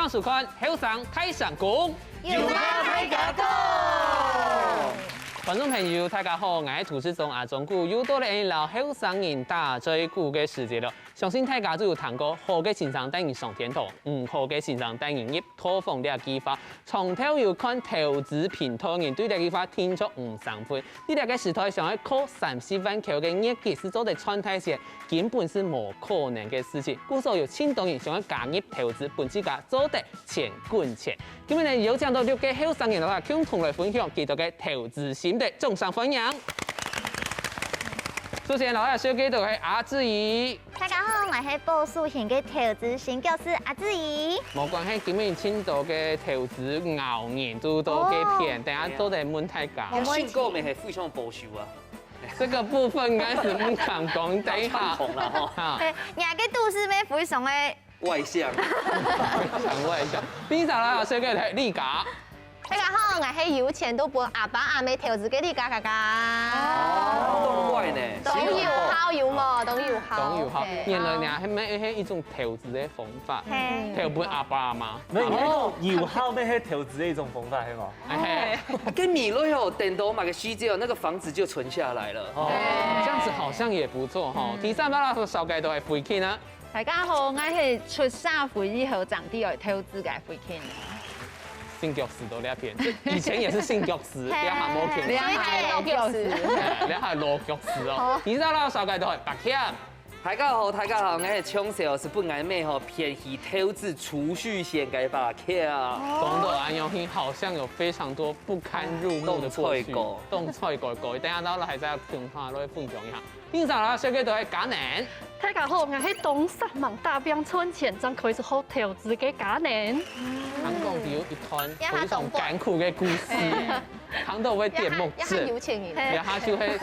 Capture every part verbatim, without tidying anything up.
收看《後生大聲公》，有話大家講。觀眾朋友，大家好，𠊎係主持人阿忠牯，又到了𠊎俚摎後生人打嘴鼓个時節了。相信大家都有聽過，好个先生帶人上天堂，毋好个先生帶人入 套房這句話，長透有看投資頻道人對這句話定著毋生份。在這个時代，想愛靠三十萬箍个月給係做得賺大錢，根本係無可能个事情。故所有盡多人想愛加入投資，分自家做得錢滾錢。今日呢，有請到六个後生人摎大家共同來分享佢兜个投資心得，掌聲歡迎！首先，摎大家紹介到係阿志怡。 大家好，𠊎係保守型个投資新教師阿志怡。無關係，今日盡多个投資𠢕人都到該片，哦。等下都得問大家。性格乜係非常保守啊。這個部分應該係毋敢講，等一下。傳統啦，吼。啊。嘿，你个肚屎乜非常个外向。非常外向。第一張啦，紹介係麗佳。 大家好，𠊎係有錢都分阿爸阿姆投資个麗佳佳佳。哦，當乖呢。當有孝有無？當有孝。當有孝。嘿。原來你還係一種投資个方法，嘿。投分阿爸阿姆。無，你該種有孝乜係投資个一種方法，係無？哎，啊，該未來哦，等到麼个時節哦，那個房子就存下來了。哦，這樣子好像也不錯哈。嗯。第三，摎大家紹介到係惠卿啊。 大家好，𠊎係出社會以後正知愛投資个惠卿。性腳趾到這片，這以前也是性腳趾，嘿，這下無見。這下係老腳趾。哎，這下老腳趾哦。好。第三，摎大家紹介到係柏謙。大家好，大家好，𠊎係從小係分𠊎姆吼騙去投資儲蓄險个柏謙。講到恁樣，好像有非常多不堪入目的過去。當衰過。當衰過過，等下摎大家再共下來分享一下。 第三啦，紹介到係嘉寧。大家好，𠊎係當煞猛打拚賺錢，正開始學投資个嘉寧。聽講佢有一段非常艱苦个故事，也係當，聽到會跌目汁，也係，也係有錢人。這下就係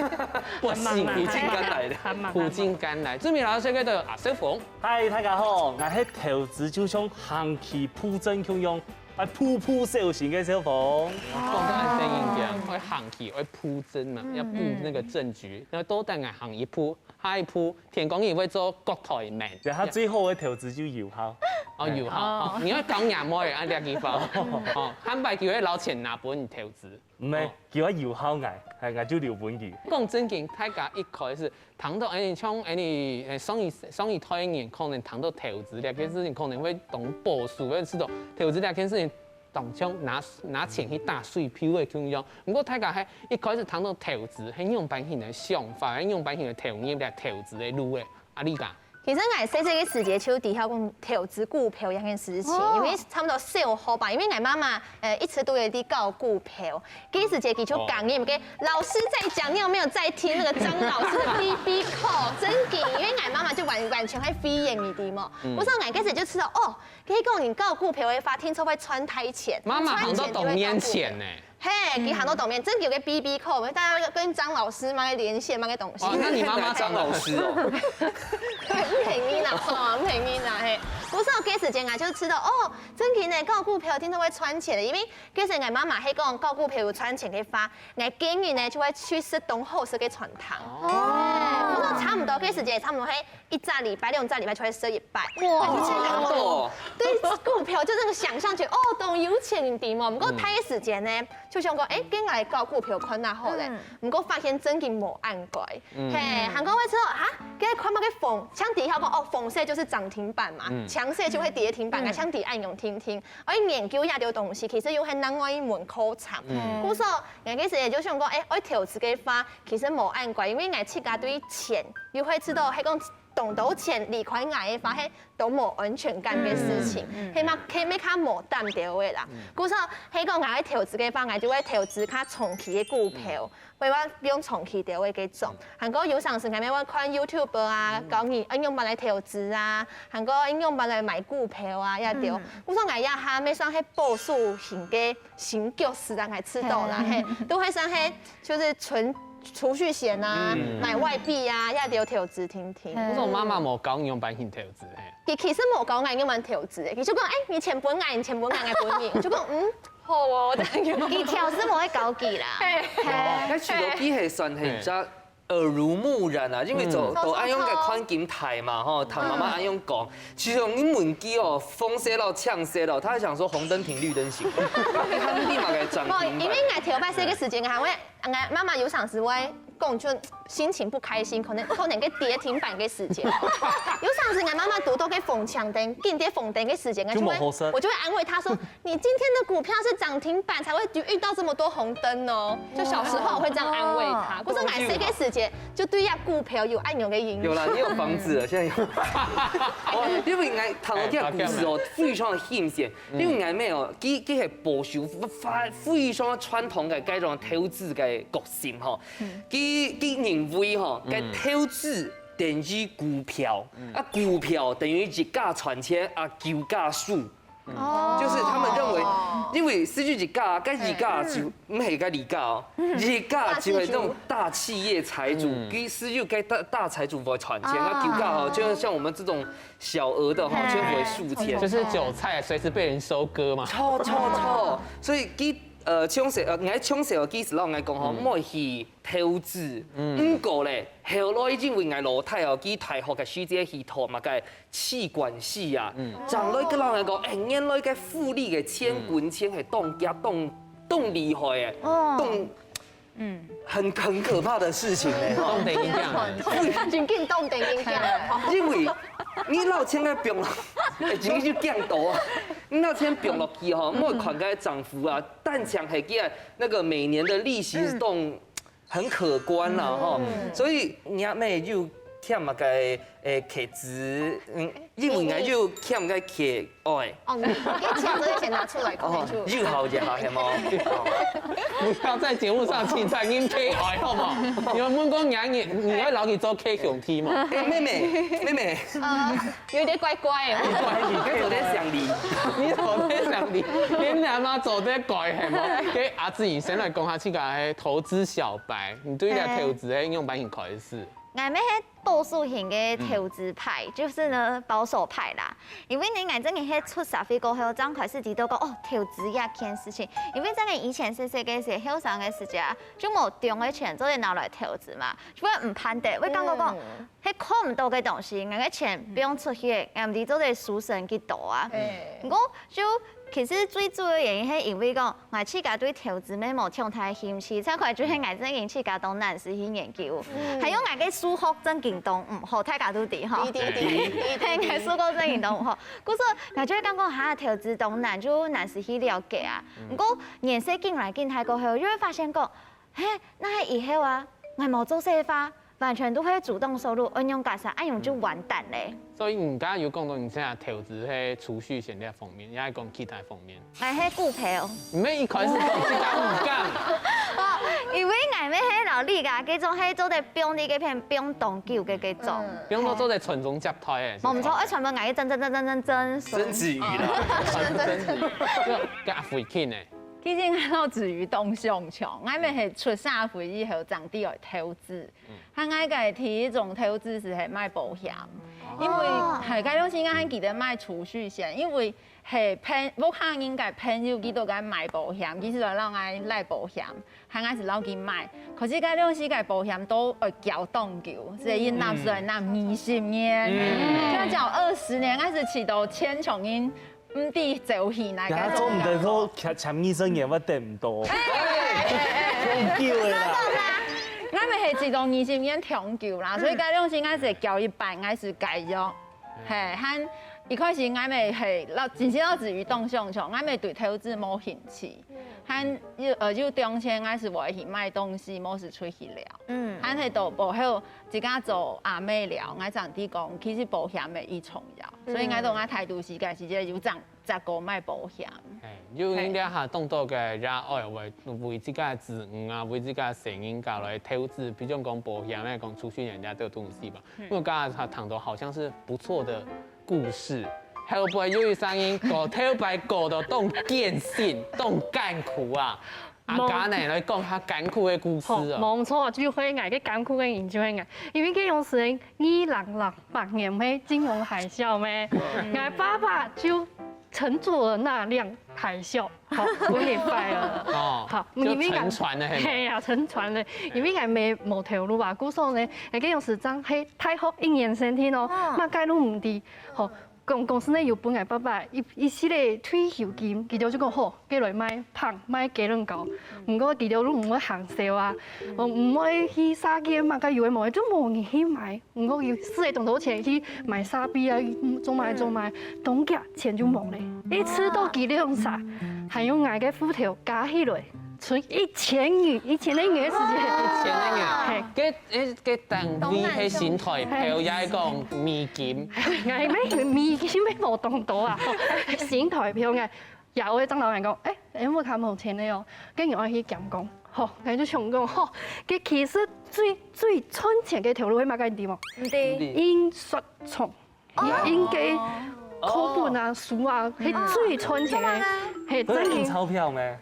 不幸，苦盡甘來个。還蠻，還蠻，苦盡甘來。最尾啦，紹介到阿小鳳。嗨，大家好，𠊎係投資就像行棋布陣共樣，愛步步小心个小鳳。講到恁正經，愛行棋，愛布陣嘛，要布那個陣局，然後多等𠊎行一步， 下一步，天光日會做國台盟。然後最好个投資就有效。哦，有效。哦。哦，你愛搞若妹，啊，這地方。哦，坦白佢會摎錢拿分你投資。毋係，哦。佢愛有效𠊎，哎，𠊎就留分佢。講正經，大家一開始聽到，哎，像，哎，你，哎，上一，上一代人可能聽到投資這件事情，可能會當保守，會知道投資這件事情 當像拿，拿錢去打水漂个共樣。毋過大家係一開始聽到投資，係仰般形个想法，係仰般形个投入來投資个路个？阿麗佳。其實𠊎細細个時節就知曉講投資股票這件事情，哦。因為差不多小學吧，因為𠊎媽媽，呃，一直都有在搞股票，該時節佢就講，哦。你們給老師在講，你有沒有在聽那個張老師的B B call？真的，因為𠊎媽媽就完，完全會飛眼你知無？嗯。故所𠊎該時就知道，哦， 佢講你搞股票个話，聽說會賺大錢，媽媽行到當面前呢。賺錢就會搞股票。嘿，佢行到當面，真有個B B call，大家跟張老師買个連線，買个東西。哦，那你媽媽張老師哦。毋係你啦，吼，毋係你啦，嘿。故所該時節啊，就知道，哦，真个呢，搞股票聽說會賺錢的，因為該時𠊎媽媽係講搞股票有賺錢个話，𠊎今日呢就會去食當好食个餐廳。哦。嘿，故所差不多，該時節差不多係 一隻禮拜、兩隻禮拜就會食一擺。哇，有錢人哦。對股票就那個想像覺得，哦，當有錢你知無？毋過大个時節呢，就想講，哎，今日來搞股票看啊好咧。嗯。毋過發現真个無恁乖。嗯。嘿，還講會知道，哈，今日看麼个紅，像底下講，哦，紅色就是漲停板嘛，嗯。強勢就會跌停板啊，嗯。像底下恁樣定定。愛研究這兜東西，其實又係另外一門課程。嗯。故所，𠊎該時也就想講，哎，愛投資个話，其實無恁乖，因為𠊎自家對錢又會知道，係講 當多錢離開𠊎个話，係當無安全感个事情，嗯，嗯。係嘛，係乜較無膽兜个啦。嗯。故所，係講𠊎愛投資个話，𠊎就會投資較長期个股票，嗯。會話用長期兜个該種。嗯。還過有常時𠊎乜會看YouTube啊，嗯。教你愛仰般來投資啊，還過愛仰般來買股票啊，這兜。嗯。故所𠊎這下乜算係保守型个 新教師啊，𠊎知道啦，嘿。嘿，都會像係，就是存儲蓄險啊，嗯。買外幣啊，也都有投資定定。嘿。為什麼媽媽無教你用般型投資？嘿。佢其實無教𠊎用般投資，佢就講，哎，你錢分𠊎，你錢分𠊎，𠊎分你。我就講，嗯，好哦，我等下用。佢條是無會教佢啦。嘿。嘿。哦，該其實佢係算係一隻耳濡目染啊，因為都都恁樣个環境大嘛吼，聽媽媽恁樣講，其實你問佢哦，紅色咯、青色咯，他還想說紅燈停、綠燈行，你看你立馬給漲停板。因為𠊎頭擺細个時間，還會，𠊎媽媽有常時會講，就心情不開心，可能可能个跌停板个時間。有常時𠊎媽媽堵到个紅青燈，緊跌紅燈个時間，就會我就會安慰她說，你今天的股票是漲停板，才會遇到這麼多紅燈哦。就小時候會這樣安慰她。可是𠊎細个時間，就對呀股票有恁樣个影響。有啦，你有房子了，現在有。哦，因為𠊎聽到這个故事哦，非常的新鮮，因為𠊎妹哦，佢佢係保守非非常傳統个該種投資个個性吼，佢佢認為吼，該投資等於股票，啊股票等於一家賺錢，啊九家輸。 就是他們認為，因為失去一家，該一家就毋係該一家哦，一家就係那種大企業財主，佢失去該大大財主會賺錢，那九家哦，就像我們這種小額的哈，就會輸錢。就是韭菜隨時被人收割嘛。錯錯錯，所以佢呃，從細呃，𠊎從細个意思，老師講吼，莫去投資。毋過咧，後來因為𠊎老弟哦，佢大學个時節去讀麼个企管系啊，正來个人講，哎，原來个複利个錢滾錢係當加當當厲害誒，當嗯，很很可怕的事情呢。當得人驚。真緊當得人驚。因為你老千个放落，哎，今天就降到啊，你老千放落去吼，莫看个涨幅啊，但想係个那個每年的利息是動很可觀啦吼，所以你阿妹又欠麼个誒，客資，嗯，因為𠊎又欠个客愛。哦，你你錢都先拿出來，哦可能就，又好一下，係無？不要在節目上稱讚人客愛，好不好？你們問講你你你愛老弟做客兄弟嘛？哎，妹妹，妹妹，有點怪怪哦。你做得想你，你做得想你，你阿媽做得改係無？給阿志，你先來講下自家个投資小白，你對這投資个用般型開始？ 𠊎乜係保守型个投資派，就是呢保守派啦。因為呢，𠊎真个係出社會過後，正開始知道講哦，投資這件事情。因為真个以前細細个時，後生个時節啊，就無中个錢做得拿來投資嘛，就會毋盼得，會感覺講，係看毋到个東西，𠊎个錢放出去，𠊎毋知做得收成幾多啊。毋過就其實最主要原因係因為講，𠊎自家對投資乜無強大个興趣，再過來就係𠊎正經自家當懶尸去研究，還有𠊎个數學正經當毋好，大家都知吼。滴滴滴滴滴係，𠊎數學正經當毋好，故所𠊎就會感覺哈，投資當難，就懶尸去了解啊。毋過年歲緊來緊大過後，又會發現講，嘿，該係以後啊，𠊎無做事个話，完全都係主動收入，恁樣假設，恁樣就完蛋咧。所以你剛剛有講到你現在投資係儲蓄險這方面，也係講其他方面。𠊎係股票，你乜一開始講自家毋敢，因為𠊎乜係老李啊，該種係做得放你該片放當久个該種。比如講做得傳宗接代誒。無毋錯，愛傳分𠊎个曾曾曾曾曾曾孫。曾子瑜啦，曾子瑜，該阿輝慶呢？其實𠊎老子瑜當相像，𠊎乜係出社會以後正知愛投資。還𠊎个第一種投資係係買保險，因為係該種時間還記得買儲蓄險，因為係朋屋下人个朋友佢都在買保險，佢就來讓𠊎買保險，還𠊎係摎佢買。可是該種時个保險都愛繳當久，所以納稅愛納二十年，就要繳二十年，𠊎係直到千窮人。 毋知走去哪个。呀，做毋得，做簽簽二十年，我等毋到。好久个啦。𠊎乜係直到二十年長久啦，所以該種時𠊎係交一半，𠊎係解約。係，還一開始𠊎乜係老，真係老子瑜當相像，𠊎乜對投資無興趣，還有呃有中間𠊎係會去買東西，無係出去尞。嗯，還係到過後自家做阿姆了，𠊎正知講，其實保險乜已重要，所以𠊎到𠊎態度時間時節有正 再過買保險。哎，有人這下當多个也愛為為自家个子女啊，為自家个細人家來投資，比如講保險來講，儲蓄人家這個東西吧。因為剛才他談到好像是不錯的故事，後背有一聲音，過頭擺過到當艱辛、當艱苦啊。阿嘉呢，來講下艱苦的故事好，啊。無錯，就係𠊎个艱苦个人就係𠊎，因為該種時間二零零八年个金融海嘯咩，𠊎爸爸就承住了那輛海嘯，好，分人fire了。哦，好，就沉船了，嘿。嘿呀，沉船了，因為𠊎無頭路啊，故所呢，𠊎个用時正係大學一年生定哦，啊麼个路毋知，吼。公公司呢有分𠊎爸爸一一息个退休金，佢兜就講好，佢來賣麭，賣雞卵糕。毋過佢兜路毋會行銷啊，哦，毋會去沙街買个有个無个，就無人去買。毋過佢使个當多錢去買沙比啊，做買做買，當遽錢就無咧。一直到佢兩儕，還有𠊎个戶頭加起來，存一千元，一千个月个時間。一千个月，嘿，該該該單位係新台票，也係講美金？𠊎乜美金乜無當多啊，新台票个。也會張老闆講，哎，哎，我較無錢了哦，跟你愛去減工，吼，𠊎就想講，吼，佢其實最最賺錢个頭路係麼个，你知無？毋對，印刷廠，印个課本啊、書啊，係最賺錢个，係不是印真个。钞票咩？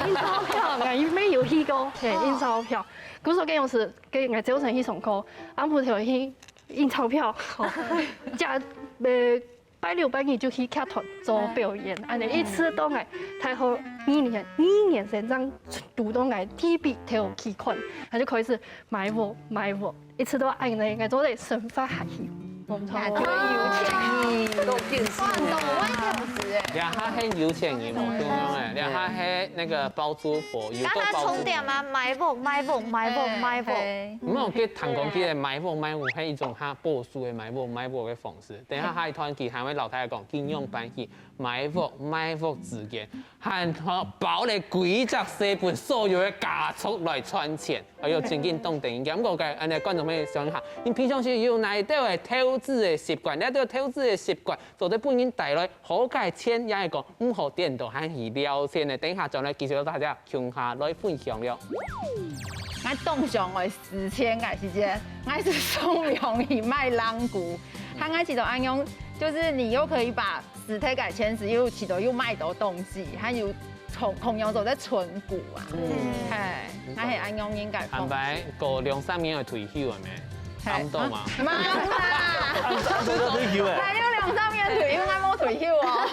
印钞票，𠊎乜有去過，嘿，印钞票。故所該用時，該𠊎朝晨去上課，暗晡頭去印钞票，吼，假呃拜六拜日就去劇團做表演，恁呢一直到𠊎大學二年二年生正堵到𠊎第一筆頭期款，𠊎就開始買屋買屋，一直到恁呢，𠊎做得生活下去，無錯。有錢人，都變性換到我也不是哎。兩下係有錢人無共樣哎，兩下係那個包租婆，有剛才個包租婆。重點啊，買屋買屋買屋買屋，嘿毋好去談講起來買屋買屋，係一種較保守个買屋買屋个方式。等一下下一段佢還會摎大家講，金融班去買屋買屋之間，還包了幾隻細分所有个家族來賺錢。哎喲，真緊當得人驚。毋過該恁呢觀眾朋友想一下，你平常時有哪一兜个投資个習慣？哪一兜投資个習慣，做得分人帶來好个錢，也係講毋好顛倒還去了錢呢？等一下轉來繼續摎大家共下來分享了。 𠊎當想愛事前个時節，𠊎係上網去買零股，還𠊎試著恁樣，就是你又可以把實體个錢是又試著又買到東西，還有同同樣做得存股啊，嘿，𠊎係恁樣應該。坦白講，兩三年个退休了沒？差不多嘛。嘛啦，這都退休哎。還有兩三年退休，𠊎無退休哦。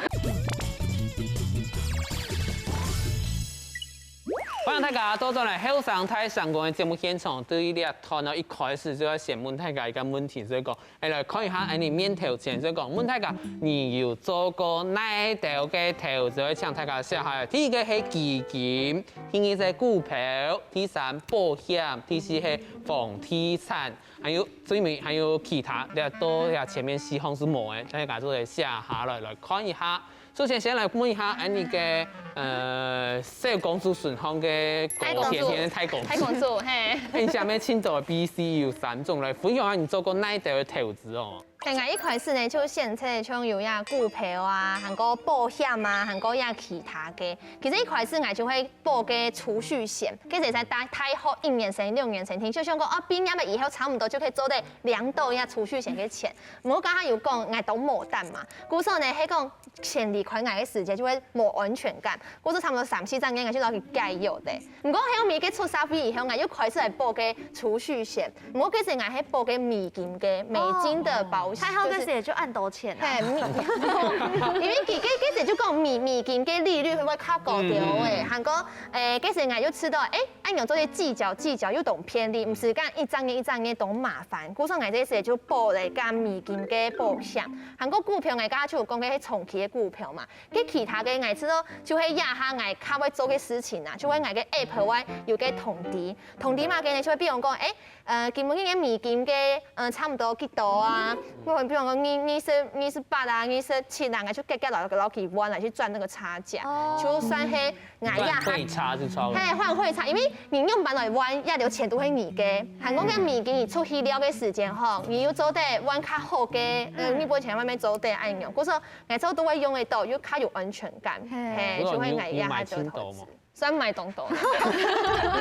歡迎大家倒轉來後生大聲公个節目現場。對於這段呢，一開始就愛先問大家一個問題，所以講，哎，來看一下，哎，你面頭前，所以講，問大家，你有做過哪兜个投資？請大家寫下來。第一個係基金，第二個係股票，第三保險，第四係房地產，還有最尾還有其他，這都這前面四項係無个，大家做得寫下來，來看一下。 首先，先來問一下，恁呢个，呃，小公主身項个高甜甜个大公主。大公主，嘿。你下面請到个B C有三種，來分享下你做過哪一兜个投資哦？嘿，𠊎一開始呢，就選擇像有呀股票啊，還過保險啊，還過呀其他个。其實一開始𠊎就會報个儲蓄險，其實在大大學一年生、兩年生定，就想講啊，畢業了以後差不多就可以做得領到呀儲蓄險个錢。毋過剛剛有講，𠊎都無膽嘛，故所呢，係講錢離開𠊎个時節就會無安全感，故所差不多三四隻月，𠊎就摎佢解約个。毋過後尾个出社會以後，𠊎又開始來報个儲蓄險，毋過該時𠊎係報个美金个美金的保險，太后就是該時也就恁多錢啊。嘿，美，因為佢佢佢就講美美金个利率會較高點誒，還過誒，該時𠊎就知道誒，恁樣做个計較計較又當便利，毋使講一隻月一隻月當麻煩，故所𠊎這時就報了个美金个保險，還過股票𠊎剛剛就有講个係長期个股票嘛，該其他个𠊎知道就係這下𠊎較會做个事情啊，就係𠊎个 app 外有个通知，通知嘛个呢就會比如講誒。 呃，今晡日个美金个，呃，差不多幾多啊？我比方講二二十、二十八啊，二十七啊，𠊎就遽遽摎摎佢換來去賺那個差價，就算係𠊎也換匯差就差不多。嘿，換匯差，因為你用板來換，也有錢都係你个。還講个美金你出去了个時間吼，你又做得換較好个，呃，日本錢外面做得恁樣。故所，𠊎做都會用得到，又較有安全感，嘿，就會𠊎也較有投資。 算買當多。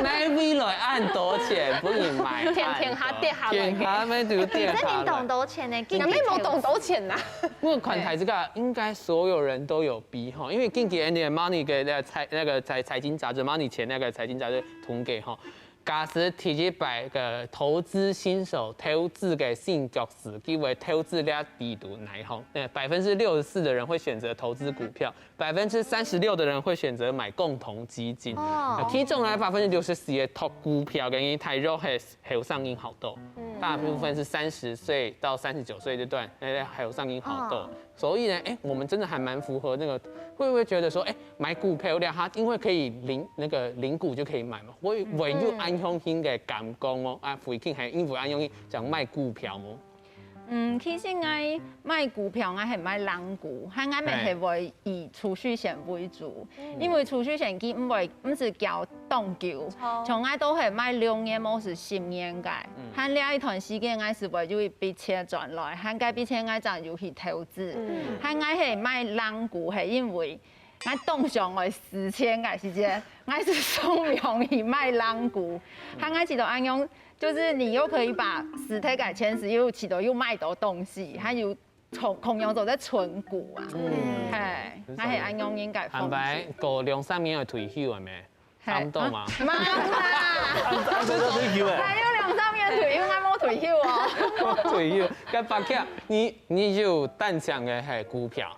哪位來恁多錢，分人買恁多？天天下跌下來个。天下咩就跌下來。你真的懂多钱呢，你没有懂多钱呐。我看台这个应该所有人都有逼哈，因为近期 Andy Money 给那个财那个财财经杂志 Money 前那个财经杂志统计哈，假使第一擺个投資新手，投資个新腳趾，佢會投資這裡肚哪一項？呃，百分之六十四的人會選擇投資股票，百分之三十六的人會選擇買共同基金。哦其中呢，百分之六十四个讀股票个人，大約係後生人較多，大部分是三十歲到三十九歲這段，呃，後生人較多。所以呢，哎，我們真的還蠻符合那個，會不會覺得說，哎，買股票的話，因為可以零那個零股就可以買嘛，會會有恁樣个感覺哦，啊，附近還因為恁樣講買股票哦。嗯，其實𠊎買股票，𠊎係買零股，還𠊎乜係會以儲蓄險為主，因為儲蓄險佢毋會毋使繳當久，從𠊎都係買六年，無係十年个，還這一段時間𠊎係會有一筆錢轉來，還該筆錢𠊎正有去投資，還𠊎係買零股係因為。 𠊎當想愛使錢个時節，𠊎係上網去買零股，還𠊎試著恁樣，就是你又可以把使忒个錢時又試著又買到東西，還有同同樣做在存股啊，嘿，還係恁樣應該坦白講，兩三年个退休了沒？差不多嘛。嘛啦，啊，這個退休哎，還有兩三年退休，還無退休哦。退休，該白客，你你有單項个係股票？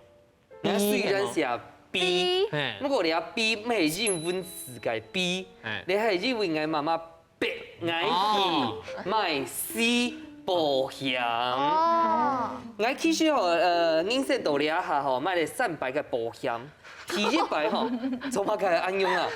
你雖然寫 B，嘿不過你啊 B 毋係英文字个 B，嘿你係因為𠊎媽媽逼𠊎去買C保險。哦，𠊎其實吼，呃，人生到這下吼，買了三擺个保險。第一擺吼，做麼个恁樣啊？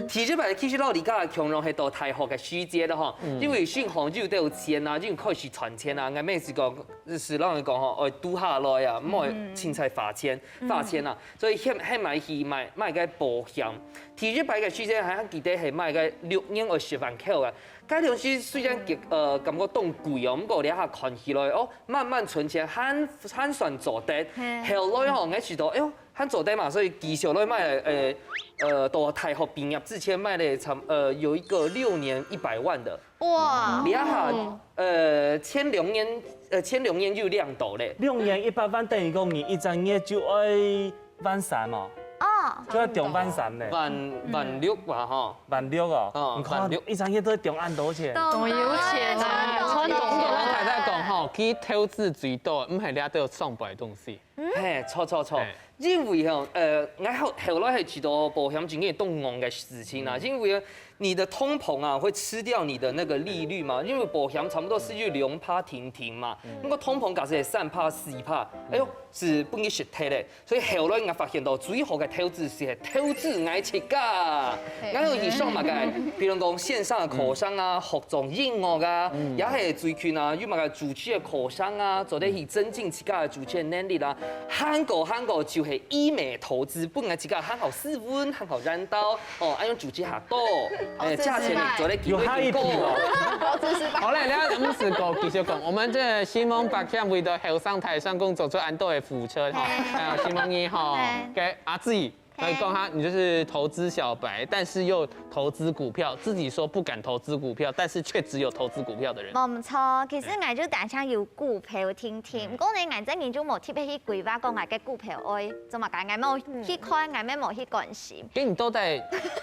第一擺其實老人家共樣係到大學个時節了吼，因為銀行有兜錢啊，已經開始賺錢啊，𠊎每次講，是老人講吼，愛堵下來啊，毋好凊彩花錢，花錢啊。 所以先先買去買買个保險。第一擺个時間還記得係買个六年二十萬箍啊。該當時雖然覺呃感覺當貴哦，毋過這下看起來哦，慢慢存錢還還算做得。後來吼，𠊎試著，哎喲，還做得嘛，所以繼續來買，呃呃，到大學畢業之前買了差呃有一個六年一百萬的。哇，這下呃前兩年呃前兩年又領到咧。六年一百萬等於講你一隻月就愛萬三哦，哦，就愛兩萬三呢，萬萬六吧吼。萬六哦，哦你看萬六一隻月都愛兩萬多錢，當有錢啊，穿我懂老太太講吼，佢投資最多，毋係這兜上擺東西。嘿，錯錯錯嘿，因為吼，呃，𠊎後後來係試著保險真个當戇个事情啊，因為你的通膨啊會吃掉你的那個利率嘛，因為保險差不多係有兩趴定定嘛，如果通膨假設係三趴四趴，哎喲，係分你蝕忒咧。所以後來𠊎發現到最好个投資係投資𠊎自家，𠊎有去上麼个，比如講線上个課程啊，學做音樂啊，也係最近啊有麼个主持个課程啊，做得去增進自家个主持个能力啦。還過還過就係醫美投資，分𠊎自家還好斯文，還好緣投，哦，恁樣主持較多，哎，價錢呢做得有下一題哦。好了，了，毋使講，繼續講。我們這新聞白天為到後生台上工作做恁多个付出吼，還有新聞你吼，嘿給阿志。來講哈，你就是投資小白，但是又投資股票，自己說不敢投資股票，但是卻只有投資股票的人。無毋錯，其實𠊎就單淨有股票定定，毋過呢，𠊎真个就無特別去規劃講𠊎个股票愛做麼个，𠊎無去看，𠊎乜無去關心。給你都在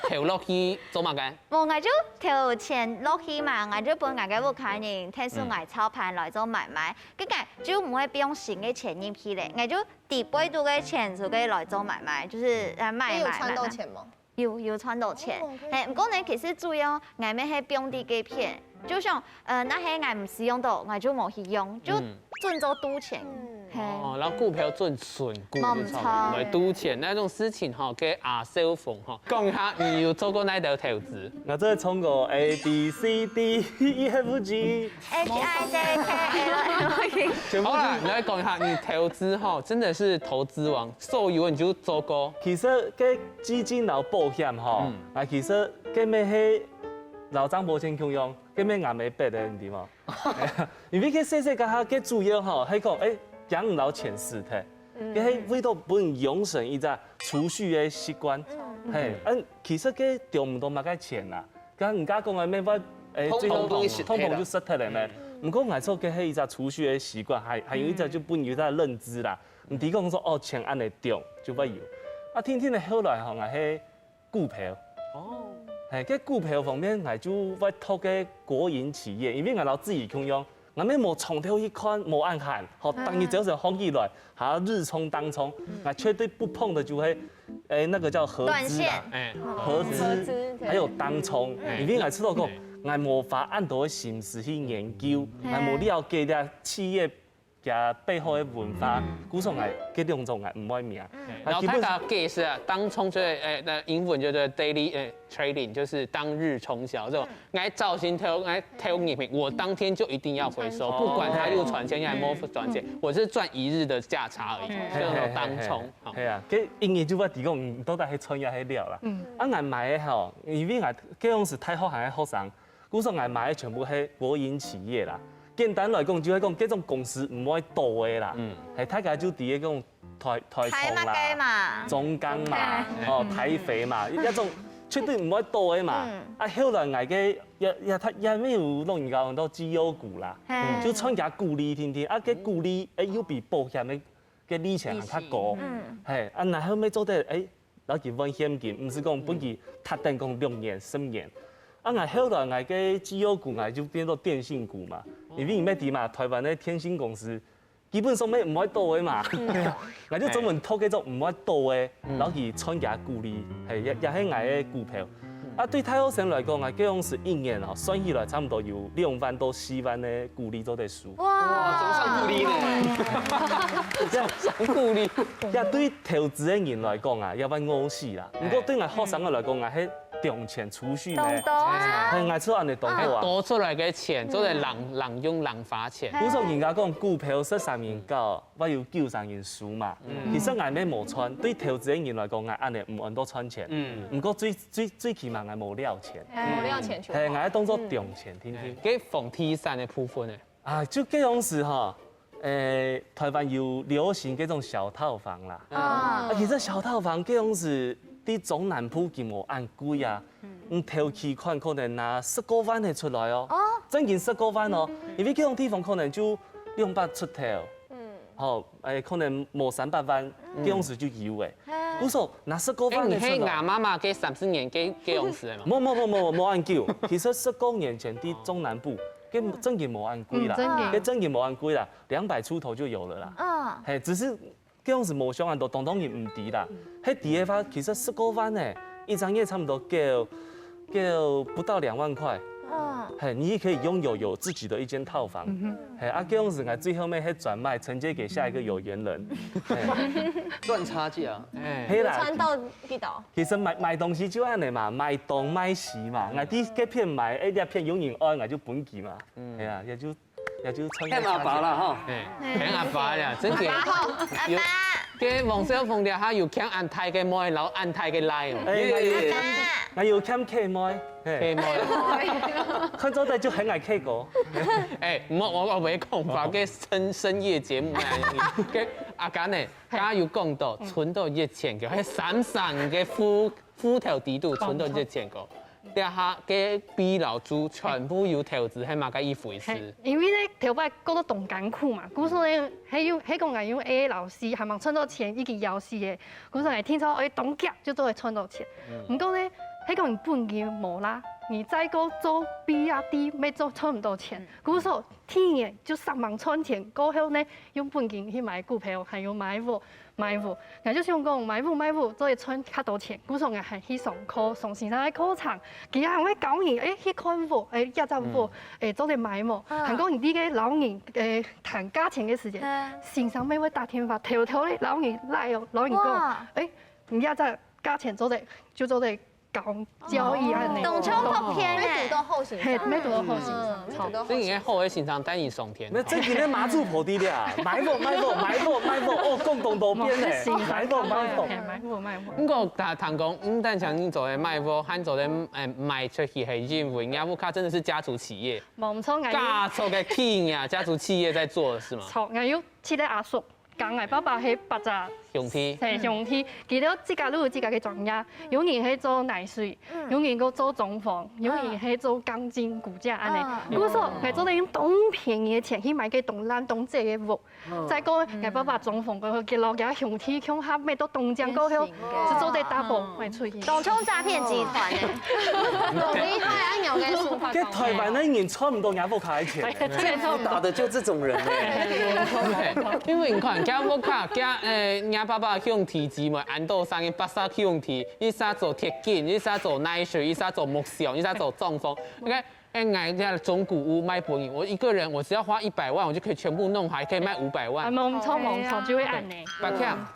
投落去做麼个？無，𠊎就投錢落去嘛，𠊎就分𠊎个屋下人，聽說𠊎操盤來做買賣，結果就毋會放新个錢入去咧，𠊎就底背肚个錢就可以來做買賣，就是呃買賣你有賺到買賣。錢嗎？有有賺到錢哦，OK，嘿，毋過呢，其實主要𠊎乜係放在該片，就像呃，若係𠊎毋使用到，𠊎就無去用，就嗯準做賭錢。嘿，哦，然後股票準存股無就差不多，錯來賭錢那種事情吼，給阿少峰吼，講一下你有做過哪兜投資？我這个通過A B C D E F G， H I J K L M N O P。全部好啦，你來講一下，你投資吼，真的是投資王，所有你就做過。其實該基金摎保險吼，啊其實該乜係摎張保全共樣，該乜𠊎乜別个，你知無？因為該細細个下，該主要吼，係講，誒，驚你摎錢使忒，該係為到分你養成一隻儲蓄个習慣，嘿，嗯，其實該用毋到麼个錢啊，剛人家講个乜會，誒，通膨最後都會食忒啦通膨就食忒了呢。毋過𠊎做該係一隻儲蓄个習慣，還還有一隻就分你有一隻認知啦。毋知講說哦，錢恁樣用就會有。啊，天天个後來吼，𠊎係股票。哦，哎，該股票方面，𠊎就會擇該國營企業，因為𠊎摎子怡共樣，𠊎乜無從頭去看，無恁閒，吼，逐日朝晨䟘起來，還愛日沖當沖，𠊎絕對不碰的就係，哎，那個叫合資啦，哎，合資，還有當沖，因為𠊎知道講，𠊎無花恁多个心思去研究，𠊎無了解這企業 佢背後个文化，故所𠊎該兩種𠊎毋會命。然後大家解釋啊，當沖就係誒，那英文就係 daily 誒 trading，就是當日沖銷。這種，哎，早晨投，哎，投入去，我當天就一定要回收，不管它有賺錢還是沒賺錢，我是賺一日的價差而已，叫做當沖。係啊，該英語就會提供，你到底係賺也係了啦。啊，𠊎買个吼，因為𠊎該當時大學還係學生， 故所𠊎買个全部係國營企業啦。簡單來講，就係講這種公司毋會倒个啦。係大家就知个講台台台灣个糖啦、嘛，中鋼嘛、哦台肥嘛，這種絕對毋會倒个嘛。啊後來𠊎个也也也乜有老人家講到績優股啦，就賺佢股利定定，啊該股利誒又比保險个个利息還較高，係啊然後乜做得誒 摎佢換現金，毋係講分佢拖等講六年、十年。啊，𠊎後來𠊎个績優股，𠊎就變做電信股嘛，因為你乜知嘛，台灣个電信公司基本上乜毋會倒个嘛，𠊎就專門擇該種毋會倒个，摎佢賺佢股利，係也也係𠊎个股票。啊，對大學生來講，𠊎該當時一年哦，算起來差毋多有兩萬到四萬个股利做得收。哇，上股利呢？上股利，這對投資个人來講啊，也會餓死啦。毋過對𠊎學生个來講啊，係中錢儲蓄呢。懂懂啊，係，𠊎就恁樣懂過啊。多出來个錢，做得浪浪用浪花錢。故所人家講股票十三人搞，會有九三人輸嘛。其實𠊎乜無賺，對投資个人來講，𠊎恁樣毋安到賺錢。毋過最最最起碼𠊎無了錢。無了錢就係，𠊎當做中錢定定。該房地產个部分呢？啊，就該當時吼，誒，台灣有流行該種小套房啦。啊，其實小套房該當時在中南部佢無恁貴啊，你頭期款可能拿十過萬个出來哦，正經十過萬哦，因為該種地方可能就兩百出頭，吼，誒，可能無三百萬，該當時就有誒。故所拿十過哎，你係萬个出來。阿媽媽該三十年該該樣子个嘛？無無無無無恁久，其實十過年前在中南部，該正經無恁貴啦，嗯正經該正經無恁貴啦，兩百出頭就有了啦。嗯，係，只是該當時無想恁多，當當然毋知啦。係知个話，其實十過萬呢，一張月差不多夠夠不到兩萬塊。嗯，係，你也可以擁有有自己的一間套房。係啊，該當時𠊎最後尾係轉賣，承接給下一個有緣人。係，賺差價啊。哎，係啦，賺到幾多？其實買買東西就恁樣嘛，買東買西嘛，𠊎在該片買，哎，這片有人愛，𠊎就分佢嘛。係啊，也就也就穿騙阿爸啦哈。哎，騙阿爸呀，真个。阿爸，該黃少峰這下有欠恁大个妹，然後恁大个倈哦。哎，耶那有欠客妹，嘿，可以嗎？看做在就很愛客哥。哎，我我我袂講吧，該深深夜節目那樣，該阿甘呢，剛剛有講到存到一千个，還三三个副副頭底肚存到一千个。 這下个B老師全部有投資，係麼个一回事？因為呢，頭擺過到當艱苦嘛，故所呢，還有還講還有A老師，還吂賺到錢，已經枵死个，故所呢，聽說哎，當遽就做會賺到錢。毋過呢，還講你本金無啦，你再過做B啊D，乜做賺毋到錢，故所第一年就煞猛賺錢，過後呢，用本金去買股票，還有買屋。 買屋，𠊎就想講買屋買屋做得賺較多錢，故所𠊎還去上課，上先生个課程，佢還會教你，哎，去看屋，哎，這隻屋，哎，做得買無？還講你這个摎人，哎，談價錢个時間，先生乜會打電話，偷偷个摎你賴哦，摎你講，哎，你這隻價錢做得就做得 講交易恁樣。當像拍片欸，堵到好先生，嘿，乜堵到好先生，嗯，堵到好所以你先生。好个先生帶你上天。那正經个媽祖婆的啦，買屋買屋買屋買屋，哦，講當多遍呢，買屋買屋。嘿，買屋買屋。毋過聽聽講，毋單淨你做得買屋，還做得誒賣出去，係因為你屋下真的是家族企業，無毋著，𠊎有家族个企業，家族企業在做的是嗎？著，𠊎有七个阿叔，講𠊎爸爸係八隻兄弟，係兄弟，佢兜自家都有自家个專業，有人係做泥水，有人个做裝潢，有人係做鋼筋骨架恁呢。故所，𠊎做得用當便宜个錢去買个當爛當䆀个屋，再過𠊎爸爸裝潢過後，佢摎佢兄弟共下買到當靚過後，就做得打包賣出去。當像詐騙集團呢，當厲害啊！有个手法。在台灣个人賺毋到人家屋下个錢，政府打的就這種人呢。因為你看，佢屋下，佢誒，若爸爸兄弟姊妹，恁多儕，八儕兄弟，一儕做鐵筋，一儕做泥水，一儕做木匠，一儕做裝潢。OK，誒，𠊎這中古屋賣分你，我一個人我只要花一百萬，我就可以全部弄好，還可以賣五百萬。啊，無錯無錯，就會恁呢。八強。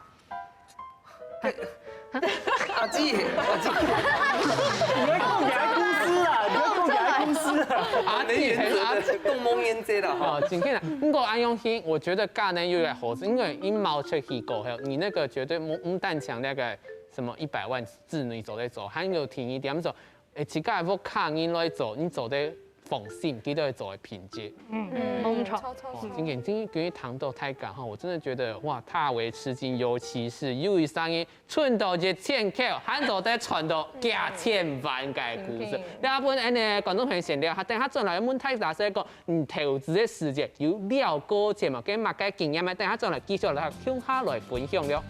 阿姊，阿姊，你要共你的公司啊，你要共你的公司啊。阿弟很阿弟。共蒙眼睛了哈。哦，今天啊，不過恁樣去，我覺得嫁人有點好事，因為一毛出去過後，你那個絕對不不單講那個什麼一百萬子女做得做，還有第二點說，誒，自家屋下人來做，你做得放心，佢都會做得品質。嗯，無錯。哦，今天今天跟你談到大家哈，我真的覺得哇，大為吃驚，尤其是有一生意存到一千塊，還做得賺到幾千萬个故事。要不然呢，觀眾朋友先聊下，等下轉來問大家說講，嗯，投資个世界有了解無？跟麼个經驗啊？等下轉來繼續來共下來分享了。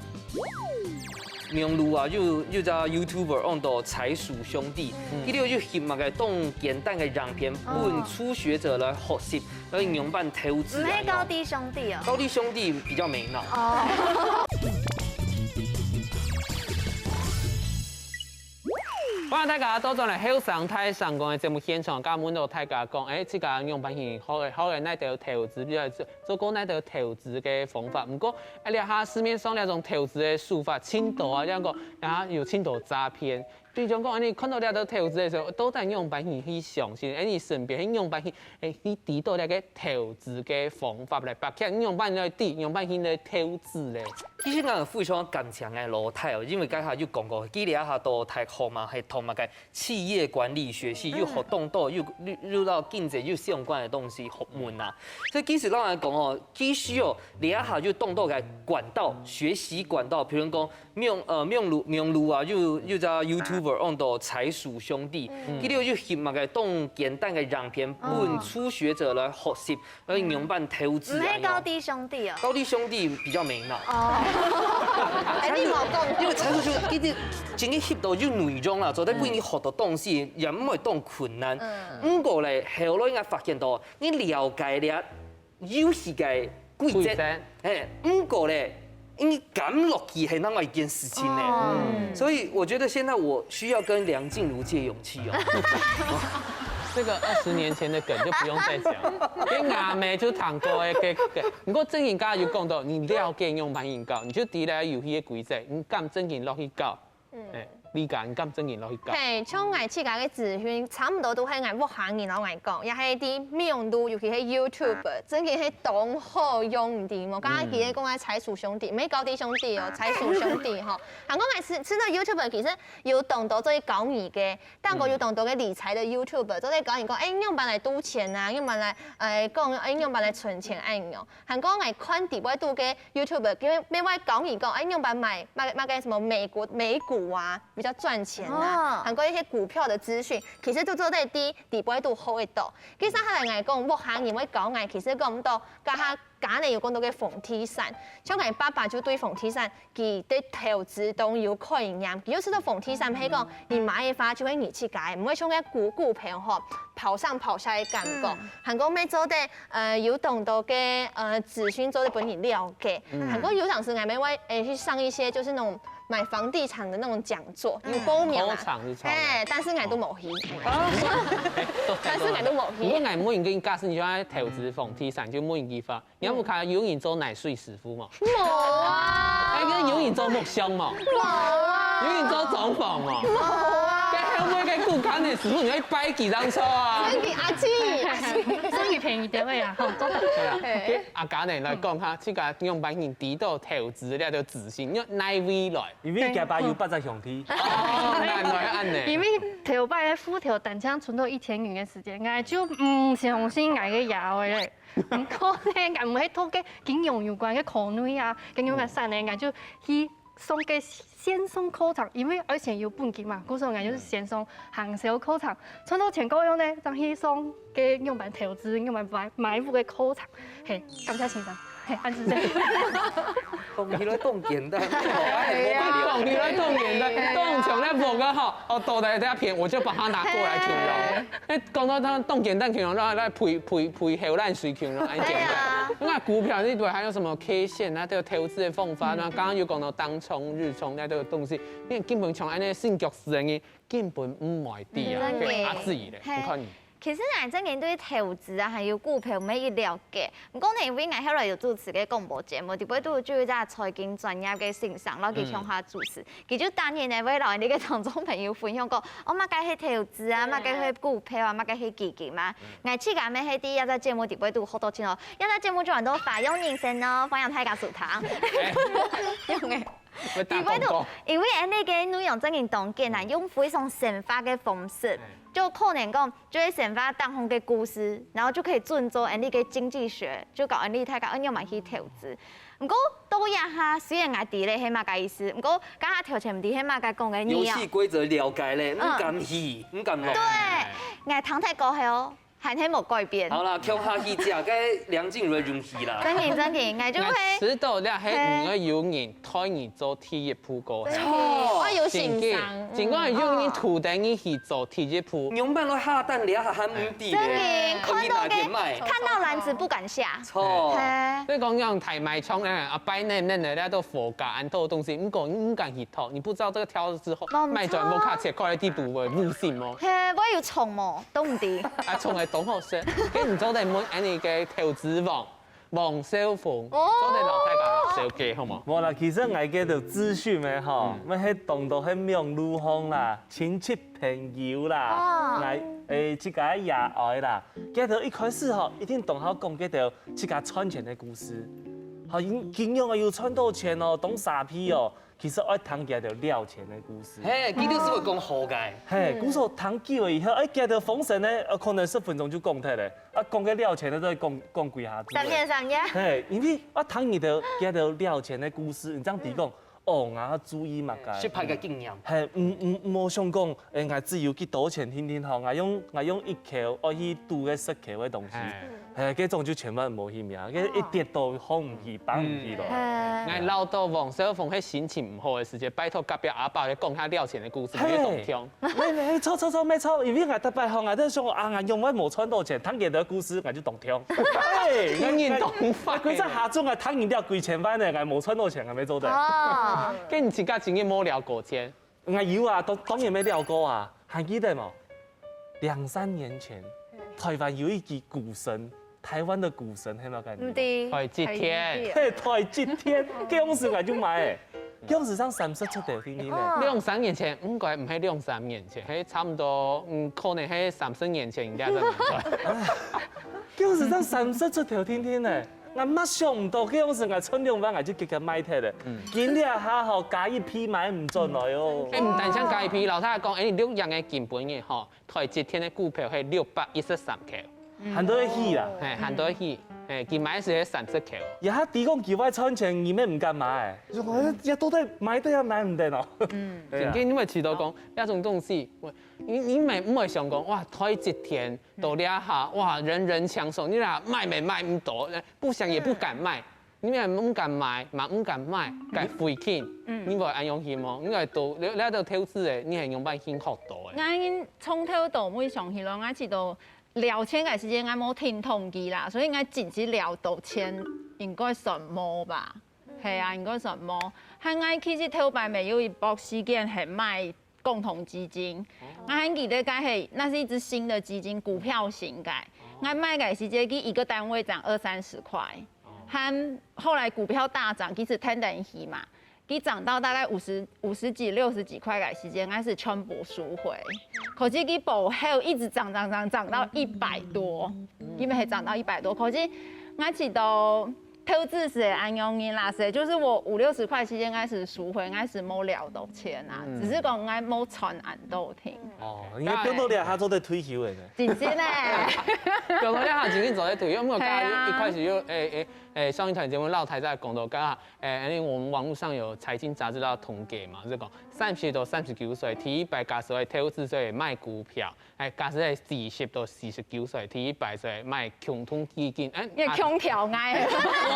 網路啊，有有隻YouTuber安到財鼠兄弟，佢兜有翕麼个當簡單个影片，分初學者來學習，來仰般投資。毋係高低兄弟哦。高低兄弟比較沒腦。哦。歡迎大家倒轉來後生大聲公个節目現場，今日問到大家講，誒，自家仰般去好个好个哪兜投資，比如做做過哪兜投資个方法。毋過，誒，這下市面上這種投資个手法，盡多啊，像講，啊有盡多詐騙。比如講，你看到這兜投資个時候，到底仰般去去相信？誒，你身邊仰般去，誒，去知道這个投資个方法來，包括仰般來知，仰般去來投資咧？ 其實𠊎非常感謝𠊎老弟哦，因為剛才有講過，佢這下到大學嘛，係讀麼个企業管理學系，又學當多，又又又到經濟又相關的東西學問啊。所以其實老實講哦，其實哦，這下有當多个管道，學習管道，比如講網呃網路網路啊，又又隻YouTuber安到財鼠兄弟，佢兜有翕麼个當簡單个影片，分初學者來學習。 愛仰般投資啊？毋係高低兄弟哦。高低兄弟比較沒腦。哦。哎，你無講。因為財鼠兄弟真个翕到有內容啦，做得分你學到東西，也毋會當困難。毋過咧，後來𠊎發現到，你了解了遊戲个規則，規則。嘿，毋過咧，你敢落去係另外一件事情呢。所以我覺得現在我需要跟梁靜茹借勇氣哦。這個二十年前的梗就不用再講，跟阿妹就談過的，跟跟。不過正經剛才有講到，你了解用蠻引告，你就知了遊戲的規則，你敢正經落去搞？哎，你敢，你敢正經落去搞？嘿，像𠊎自家个資訊，差毋多都係𠊎屋下人摎𠊎講，也係在網路，尤其係YouTube，正經係當好用，你知無？剛剛佢講个財鼠兄弟，毋係高低兄弟哦，財鼠兄弟吼。還過𠊎知知道YouTube其實有當多做教你个， 但過有當多个理財个YouTuber，做得教人講，哎，仰般來賭錢啊，仰般來，哎，講，哎，仰般來存錢恁樣。還過𠊎看底背肚个YouTuber，佢乜會教你講，哎，仰般買，買，買个什麼美國，美股啊，比較賺錢啊。還過一些股票个資訊，其實都做得在底背肚學得到。其實下來𠊎講，屋下人會教𠊎，其實講毋到，加下 家呢有講到个房地產，像𠊎爸爸就對房地產，佢對投資當有概念，佢就知道房地產係講，你買个話就係你自家个，毋會像該股股票吼，跑上跑下个感覺。還過乜做得，呃，有當多个，呃，資訊做得分你了解。還過有當時𠊎乜會，誒，去上一些就是那種買房地產的那種講座，有報名啊。考場是考場。哎，但是𠊎都無去。但是𠊎都無去。不過𠊎問你个，假使你想要投資房地產，就問你一句話， 你有看有人做泥水師傅無？無啊。哎，有人做木匠無？無啊。有人做裝潢無？無啊。到尾个股價个時候，你愛拜幾張數啊？算佢阿姊，阿姊。算佢便宜點个呀，吼，做得。對啊，嘿。阿嘉呢，來講下，自家仰般人知道投資這條資訊，因為哪位來？因為佢爸有八隻兄弟。哦，原來恁呢。因為頭擺个戶頭單淨存到一千元个時間，𠊎就毋相信𠊎个爺哀咧。毋過呢，𠊎毋係讀个金融有關个科系啊，金融个產呢，𠊎就去上个線上課程，因為愛先有本金嘛，故所𠊎就係先上行銷課程，賺到錢過後呢，正去上个仰般投資、仰般買買屋个課程。嘿，感謝先生，嘿，恁仔細。講起來當簡單，哎呀，講起來當簡單，當像咧屋个吼，哦，到底這片我就把它拿過來形容。哎，講到它當簡單形容，讓它來陪陪陪後來水形容，哎，簡單。對啊。那股票呢，對，還有什麼 K 線啊，都有投資的方法啊，剛剛有講到當沖、日沖那都有東西，因為根本像恁呢性格使然个，根本毋會知啊，嗯，對，阿姊咧，嘿。你看你。其實𠊎正經對投資啊，還有股票無一了解。毋過呢，因為𠊎後來有主持个廣播節目，裡背都就有一隻財經專業个先生，然後佢共下主持，佢就當然呢會摎你个聽眾朋友分享講，哦，麼个係投資啊，麼个係股票啊，麼个係基金啊。𠊎自家乜係第一隻節目裡背都學到盡哦，這隻節目就安到花樣人生哦，歡迎大家收聽。用个。會打廣告。裡背都，因為恁呢个內容正經當簡單，用非常生活个方式，就可能講 就係生活當中个故事，然後就可以準做恁呢个經濟學，就教恁呢大家愛仰般去投資。毋過到這下，雖然𠊎知咧係麼个意思，毋過這下頭前毋知係麼个講个，你啊。遊戲規則了解咧，嗯。毋敢去，毋敢落。對，𠊎聽忒過後，還係無改變。好啦，共下去食該梁靜茹个遊戲啦。正經正經，𠊎就會。𠊎知道了，係毋會有人 推你做第一步過後。真的，我有信心。真个，真个有人推等你去做第一步。仰般來下單了，還毋知咧。真的，看到个，看到籃子不敢下。錯。嘿。所以講，像大賣場呢，啊，擺恁呢，恁呢，那都貨架恁多東西，毋過你毋敢去討，你不知道這個挑了之後，無錯。賣轉屋下切塊个地步會無心哦。嘿，會有蟲無？都毋知。啊，蟲還當好食，跟你做得問恁呢个投資王。 王少峰，哦。做得摎大家紹介好無？無啦，其實𠊎个就資訊个吼，嗯。乜係當多係網路項啦，親戚朋友啦，哦。𠊎，誒，自家爺哀啦，佢兜一開始吼，一定當好講佢兜自家賺錢个故事。吼，佢，佢仰會有賺到錢哦，當沙鼻哦， 其實愛聽佢兜了錢个故事。嘿，佢兜係會講好个。嘿，嗯。故所聽久了以後，哎，佢兜風神呢，呃，可能十分鐘就講忒了。啊，講个了錢呢，再講，講幾下子。三天三夜。嘿，因為啊，聽佢兜，佢兜了錢个故事，你正知講，哦，𠊎愛注意麼个。失敗个經驗。嘿，毋，毋，毋好想講，哎，𠊎只有幾多錢定定吼，𠊎用，𠊎用一箍，愛去賭个十箍个東西。嘿。 嘿，該種就千萬毋好去命，該一跌倒，䟘毋起，挷毋起來。嗯。𠊎恅著王少峰係心情毋好个時節，拜託隔壁阿伯來講下了錢个故事，嘿。𠊎就當暢。嘿，嘿，著，著，著，無錯，因為𠊎逐擺吼，𠊎都想啊，𠊎仰會無賺到錢，聽佢个故事，𠊎就當暢。嘿，人人當快。𠊎幾隻下晝𠊎聽人了幾千萬呢，𠊎無賺到錢，𠊎無做得。哦。該你自家真个無了過錢？ 𠊎有啊，當，當然愛了過啊，還記得無？兩三年前，嗯。臺灣有一支股神，臺灣个股神，係無？毋知。台積電。係，台積電，該當時𠊎就買欸，該當時正三十出頭定定呢。哦。兩三年前，應該毋係兩三年前，係差毋多，嗯，可能係三十年前，應該係。該當時正三十出頭定定呢。 𠊎乜想毋到，該當時𠊎賺兩萬，𠊎就直接賣忒了。嗯。今這下吼，加一倍買毋轉來哦。欸，毋單淨加一倍，老實講，欸，你錄影个今晡日吼，台積電个股票係六百一十三箍。還在該起啦。嘿，還在該起，嘿，佢買个時係三十箍。這下知講佢會賺錢，你乜毋敢買？這到底買得也買毋得哦。嗯。對啊。真个，你會知道講，這種東西，你，你毋會，毋會想講，哇，台積電 到這下，哇，人人搶手，你若賣乜賣毋到，不想也不敢賣，你乜毋敢買，嘛毋敢賣，該費勁，嗯。你會恁樣去無？你會到，你，你都投資欸，你係用百興學到欸。𠊎從頭到尾想起來，𠊎知道了錢个時間，𠊎無停動機啦，所以𠊎真正了到錢應該算無吧。係啊，應該算無。還𠊎其實頭擺乜有一波時間係買 共同基金。哦。𠊎還記得該係，那是一支新的基金，股票型个。哦。𠊎買个時節，佢一個單位漲二三十塊。哦。還後來股票大漲，其實天天去嘛。佢漲到大概五十、五十幾、六十幾塊个時間，𠊎係全部收回。可是佢過後一直漲漲漲漲到一百多，因為係漲到一百多。可是𠊎知道投資係恁樣个啦，係就是我五六十塊時間，𠊎係收回，𠊎係無了到錢啊，只是講𠊎無賺恁多錢。哦，你看標到這下做得退休了呢。真心呢，有个人他今天走在退休，因為剛剛對啊一開始就誒誒誒，上一段節目老太太講到，剛剛誒，因為我們網絡上有財經雜誌都要統計嘛，就講三十到三十九歲，第一擺假使會投資，所以買股票，誒，假使係四十到四十九歲，第一擺所以買共同基金，誒，也空調哎。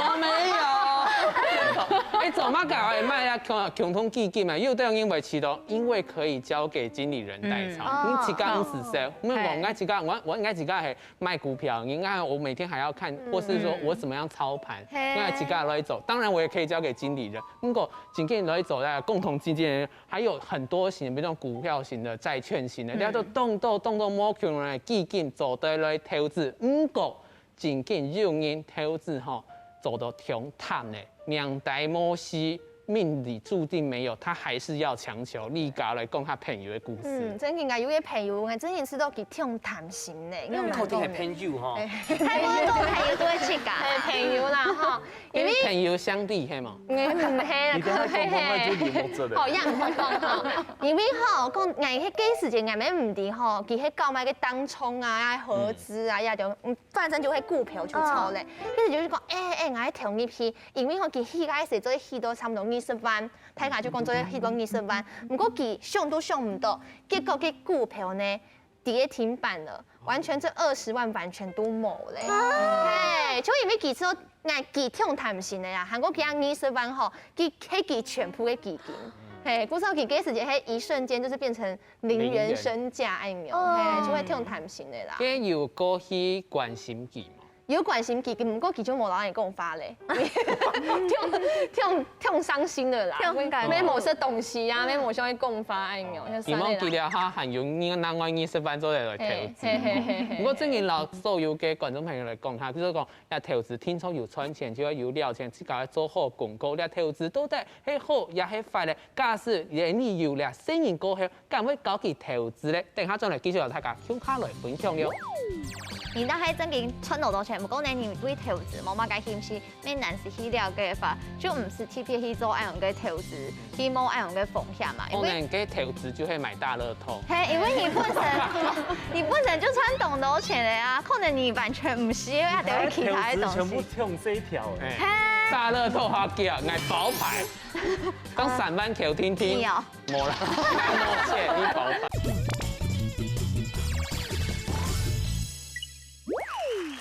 我沒有。哎，怎麼搞？哎，買啊，共共同基金嘛，又當然因為其中，因為可以交給經理人代操。嗯你自家毋使說，哦我講嘿我自家，我我應該自家係買股票，應該我每天還要看，或是說我怎麼樣操盤，嘿應該自家來做。當然我也可以交給經理人，不過真正來做那共同基金，還有很多型，比如說股票型的、債券型的，你要做動動動動無共樣的基金做對來投資，不過。 真經有人投資吼，做到傷慘呢，命底無事，命裡注定沒有，他還是要強求。你家來講下朋友的故事。嗯，真經个，有个朋友，𠊎真經試到佢傷貪心呢，因為確定係朋友吼。大部分做朋友都會自家，係朋友啦吼，因為跟朋友相比，係嗎？毋係啦，你等下講講，那就你莫做了。哦，也毋會講吼，因為吼，講𠊎迄个時間，𠊎也毋知吼，佢係搞麼个當沖啊、合資啊，也就嗯，反正就係股票就炒咧。意思就是講，哎哎，𠊎投入去，因為吼，佢起開始做起到差不多二十萬，大家就講做起到二十萬，毋過佢想都想毋到，結果佢股票呢，跌停板了，完全這二十萬完全都無咧。哎，就因為佢說，𠊎佢挺貪心的呀，還過佢二十萬吼，佢係佢全部的基金，嘿，故所佢該時間，嘿，一瞬間就是變成零元身價，哎呦，嘿，就會挺貪心的啦。該有過去關心佢嗎？有關心佢，毋過佢就無老人講法咧，挺挺挺傷心的啦，挺感動沒某些東西啊，沒某些講法，哎呦，希望佢了下還有另外二十萬做得來投資。嘿嘿嘿嘿嘿。不過正經摎所有个觀眾朋友來講哈，就是講，要投資聽說有賺錢，就要有了錢，自家做好功課，要投資到底係好也係壞咧。假使你有了細人過後，敢會教佢投資咧？等下轉來繼續摎大家共下來分享喲。你若係正經賺到多錢，毋過呢，你對投資無麼个興趣，乜難失去了解法，就毋使特別去做恁樣个投資，去冒恁樣个風險嘛。因為可能个投資就係買大樂透。嘿，因為你本身你本身就賺當多錢了啊，可能你完全毋需要得其他的投資全部東西。用這一條欸。哎，大樂透好叫，買包牌，當三萬條定定。你哦，無啦，無錢，你包牌。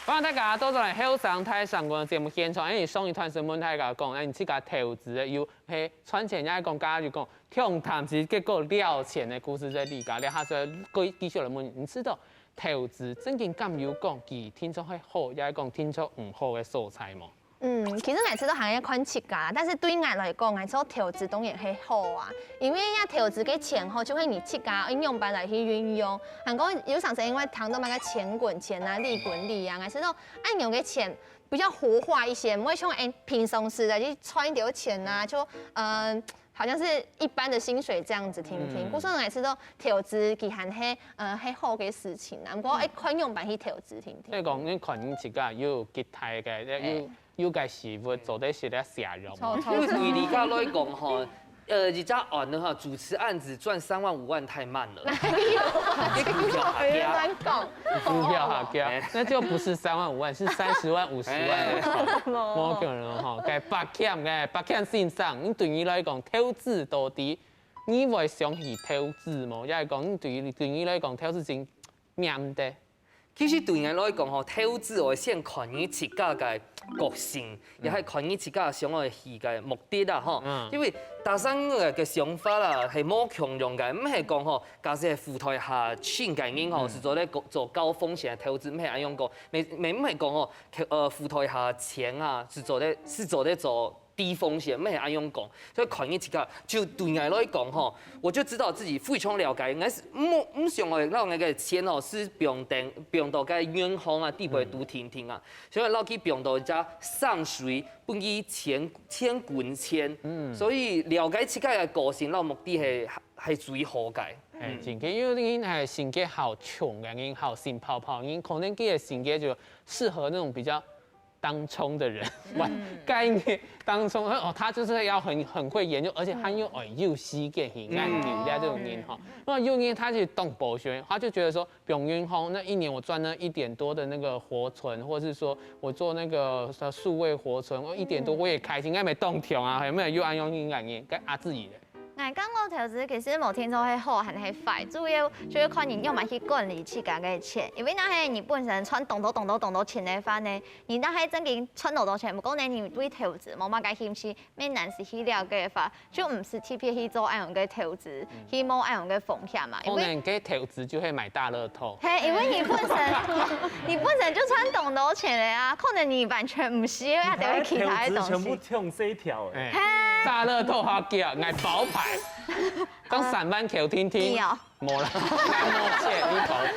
歡迎大家倒轉來後生大聲公个節目現場。哎，上一段時問大家講，哎，你自家投資的有係賺錢，也係講，剛剛就講，挺貪心，結果了錢的故事在裡家。這下所以繼續來問，你知道投資正經敢有講，佢定著係好，也係講定著毋好个所在無？嗯，其實每次都還要看自家，但是對𠊎來講，𠊎做投資當然係好啊，因為呀投資个錢吼，就係你自家愛仰般來去運用。還過有常時因為談到那個錢滾錢啊、利滾利啊，𠊎知道恁樣个錢比較活化一些，毋會像哎平常時的去賺一點錢啊，就嗯。好像是一般的薪水這樣子定定，嗯故所𠊎知道投資佢還係呃係好个事情啊，毋過愛看仰般去投資定定。所以講，你看你自家有吉他个，有有个師傅做得識得寫藥嘛。錯錯因為對錯。你家來講吼，呃，一隻案呢哈，主持案子賺三萬五萬太慢了。你股票下跌，亂講。股票下跌，那就不是三萬五萬，是三十萬、五十萬的錢。無可能哈，該八強个八強先生，你對你來講，投資到底，你會想去投資無？也係講，你對於對你來講，投資真免得。其實對𠊎來講吼，投資愛先看你自家个個性，也係看你自家想要去个目的啦吼。嗯因為大聲个想法啦，係無共樣个，毋係講吼，假使係富台下新个人吼，是做咧做高風險的投資，毋係恁樣講，毋毋毋係講吼，呃富台下錢啊，是做咧是做咧做低風險，乜係恁樣講。所以看佢自家，就對𠊎來講吼，我就知道自己非常了解，𠊎係毋毋想愛讓𠊎个錢吼係放等放到該銀行啊底背堵定定啊，所以讓佢放到一隻上水，分佢錢錢滾錢。嗯，所以了解自家个個性，然後目的係係屬於好个。哎，真个，因為人係性格好衝个人，好心泡泡，人可能佢个性格就適合那種比較當衝的人，玩概念當衝，哦，他就是要很很會研究，而且他又很有時間，很愛研究這種人哈。那有人他就當保守，他就覺得說，比如銀行那一年我賺了一點多的那個活存，或是說我做那個呃數位活存，我一點多我也開心，應該沒動條啊，有沒有？又安用應該也該壓自己的。 𠊎感覺投資其實無定著係好還係壞，主要就係看你仰般去管理自家个錢。因為若係你本身賺當多當多當多錢个話呢，你若係正經賺當多錢，毋過呢你對投資無麼个興趣，乜難失去了解个話，就毋使特別去做恁樣个投資，去冒恁樣个風險嘛。因為可能該投資就會買大樂透。嘿，因為你本身你本身就賺當多錢个啊，可能你完全毋需要遐兜其他个東西。全部用這一條哎。哎，大樂透好叫，買包牌，當三萬球聽聽。你哦。無啦，買無錢，你包牌。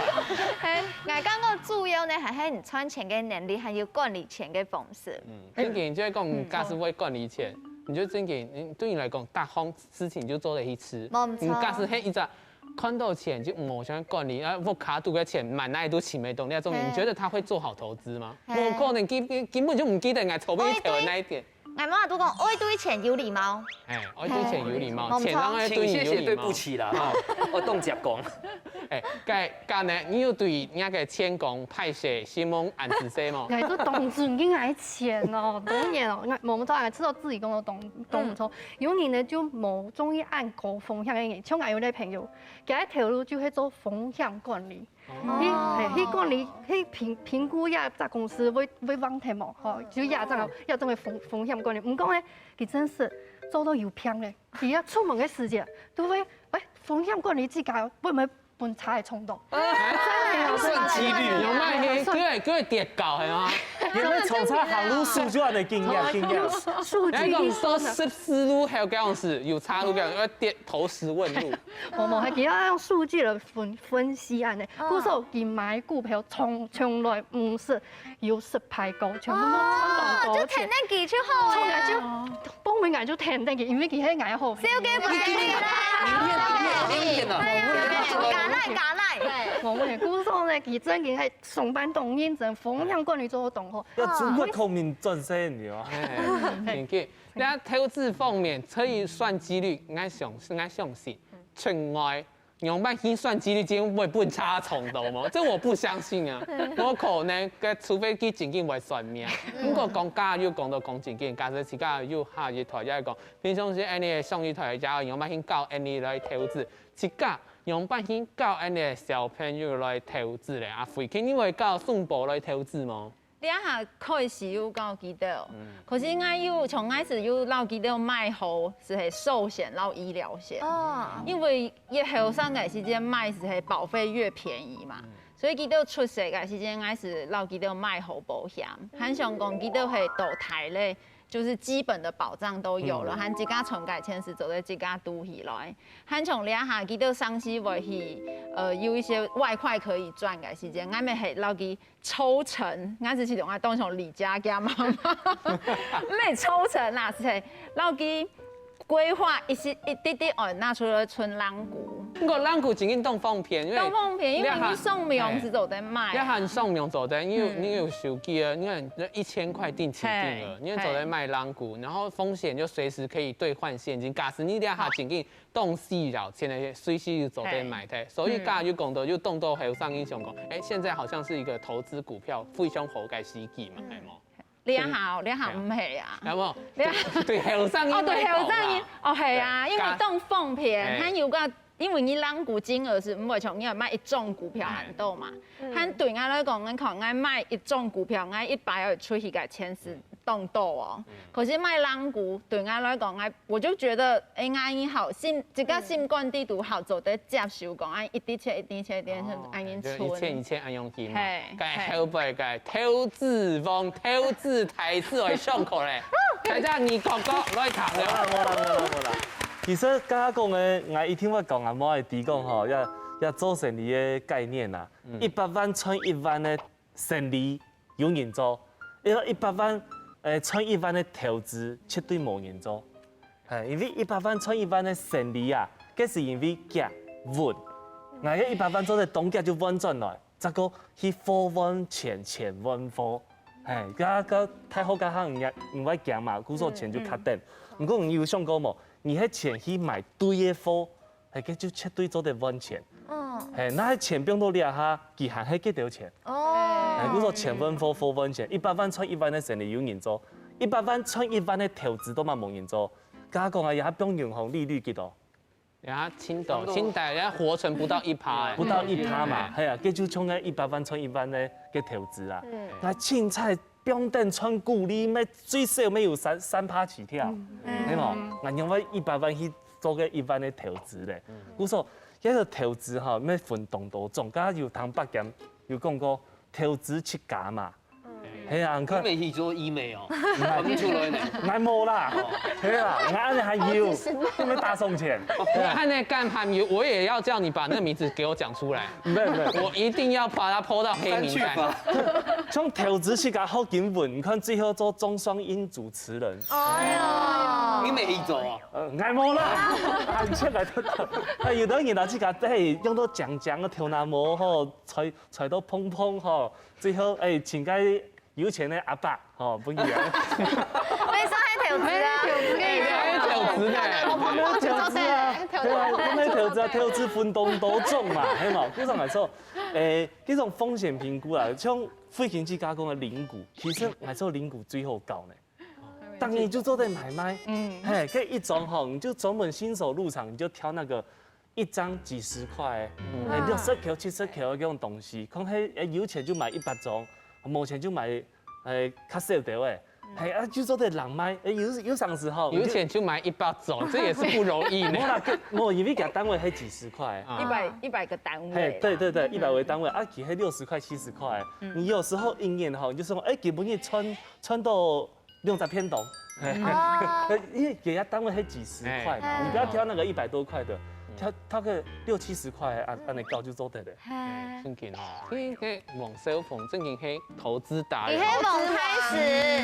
嘿，𠊎感覺主要呢還係你賺錢个能力，還有管理錢个方式。嗯，正經就係講，假使會管理錢，你就正經，你對你來講，大方事情就做得去吃。無錯你假使係一隻看到錢就無想管理，啊，屋下肚个錢滿哪裡都請沒動，那種你覺得他會做好投資嗎？嘿我可能根根根本就毋記得𠊎頭尾投的那一點。 𠊎媽都講，愛對錢有禮貌。哎，愛對錢有禮貌，嘿錢讓愛對你有禮貌。請謝謝對不起啦，哈，我當接講。哎，該該呢，你有對人家个錢講歹勢，心目恁仔細無？ 𠊎都當尊敬𠊎錢哦，當然哦，𠊎無錯，𠊎知道自己講到當當毋錯。有人呢就無中意恁高風險个人，像𠊎有個朋友，佢个頭路就係做風險管理。去嘿去管理，去評評估這隻公司會會穩定無，吼，就這種這種个風風險管理。毋過呢，佢真係做到有病咧，佢要出門个時節，都會哎風險管理自家會毋會分差个衝動？算機率有賣黑，各位各位跌搞係嗎？原來從差行路數就恁樣經驗經驗。數據那種說一說呢，十四路還有這樣子，有差路，要跌投石問路。無無，佢要用數據來分分析恁樣。故所佢買股票從從來毋識有失敗過，全部都賺到哦，就多錢天。天佢就好從來啊。就報名，𠊎就天天佢，因為佢係𠊎好朋友。燒雞飯明天啊，加奶加奶。無無，故所呢，佢真个係上班當認真，風險管理做到當好。要中國公民轉身你哦。哎，真个。那投資方面，可以算機率，𠊎相𠊎相信，從來仰般去算機率，今會分差衝動無？這我不相信啊！無可能，該除非佢正經會算命。毋過講假又講到講正經，假使自家有下一台，也講平常時恁樣上一台，也仰般去教恁樣來投資，自家仰般去教恁樣小朋友來投資咧？阿輝，肯定會教宋博來投資無？ 這下開始有教佢兜，可是𠊎有從開始有摎佢兜買好，就係壽險摎醫療險，哦，因為越後生个時節買就係保費越便宜嘛，所以佢兜出世个時節，𠊎就摎佢兜買好保險，還想講佢兜係到大咧，就是基本的保障都有了，還自家存个錢係做得自家堵起來，還像這下佢兜上市會去，呃，有一些外快可以賺个時節，𠊎乜係摎佢 抽成，𠊎係其中啊，當像李家家媽媽，毋係抽成啦，係摎佢規劃一些一滴滴愛拿出來存零股，毋過零股正經當方便，因為當方便，因為你還你上網係做得買你還上網做得，你有你有手機啊，你看一千塊定期定額，你做得買零股，然後風險就隨時可以兌換現金。假使你這下正經當需要錢个，隨時就做得買的。所以剛才有講到，有當多後生人想講，哎，現在好像是一個投資股票非常好个時機嘛，係無？這下這下毋係啊，有無？這下對後生人哦，對來講啦後生人，哦係啊，對因為當方便，哎還有個，因為你零股金額係毋會像你買一種股票恁多嘛，還對𠊎來講，你看𠊎買一種股票，𠊎一擺愛出去个錢係當多哦。可是賣冷牛對𠊎來講，𠊎我就覺得，哎，𠊎已經好心，這個心肝底肚好做得接受講，哎，一滴切，一滴切，一滴切，哦，哎，恁就一切一切恁樣去嘛。嘿，該後背个投資王、投資大師愛上課咧，大家你哥哥來談了。無啦，無啦，無啦，無啦。其實剛剛講个，𠊎一定會講啊，無愛提講吼，要要做生理个概念啊，一百萬賺一萬个生理有人做，一一百萬，誒，賺一萬个投資絕對無人做。誒，因為一百萬賺一萬个生理啊，該係因為遽穩。𠊎个一百萬做得當遽就換轉來，再過去貨換錢，錢換貨。誒，該該大學該下你你會驚嘛，故所錢就較等。毋過你有想過無？你係錢去買對个貨， 係，該就絕對做得換錢。嗯。係，該係錢放到這下，佢還係幾多錢？哦。係，故所錢換貨，貨換錢，一百萬賺一萬个生理有人做，一百萬賺一萬个投資都嘛無人做。剛剛講啊，也放銀行利率幾多？呀，青島，青島，人家活存不到一趴欸。不到一趴嘛，係啊，該就像該一百萬賺一萬个个投資啊。嗯。該凊彩 放等賺股利，乜最少乜有三三趴起跳，嗯。係無？嗯。𠊎用我一百萬去做个一萬个投資咧。嗯。故所，這个投資吼，乜分當多種，剛剛有聽伯謙有講過，投資自家嘛。嗯。係啊，你看，你乜去做醫美哦，看不出來呢。𠊎無啦，哦。係啊，𠊎恁樣還有，好自信哦。你乜打爽錢。你看那幹還有，我也要叫你把那名字給我講出來。 沒有，沒有。我一定要把它po到黑名單。刪去法。像投資自家好緊穩，你看最後做鍾雙英主持人。哎喲。你乜去做啊？呃，𠊎無啦，很欠來的。哎，有的人拿自家，哎，用到講講个頭那毛吼，揣揣到碰碰吼，最後哎，請該有錢个阿伯吼，分佢啊。沒說還投資啊。哎，還投資呢。我們投資啊，對啊，我們投資啊，投資分當多種嘛，係嘛？故所來說， 誒，這種風險評估啊，像慧琴自家講个零股，其實𠊎做零股最好搞呢。當然就做得買賣，嗯。嘿，該一種吼，你就專門新手入場，你就挑那個一張幾十塊，嗯。哎，六十塊、七十塊的這種東西，可能嘿，哎，有錢就買一百張，無錢就買，哎，較少的喂。 嘿，啊，就做得人買，誒，有有常時吼，有錢就買一百種，這也是不容易呢。無啦，無，因為佢單位係幾十塊。啊。一百，一百個單位啦。嘿，對對對，一百個單位，啊，佢係六十塊、七十塊。嗯。你有時候一年吼，你就說，誒，今晡日賺賺到兩隻便當。嘿。哦。因為佢个單位係幾十塊嘛，嘿。你不要挑那個一百多塊的，挑挑個六七十塊，啊，恁樣搞就做得了。 嘿。正經哦，這个王少峰正經係投資達人。你係王大師，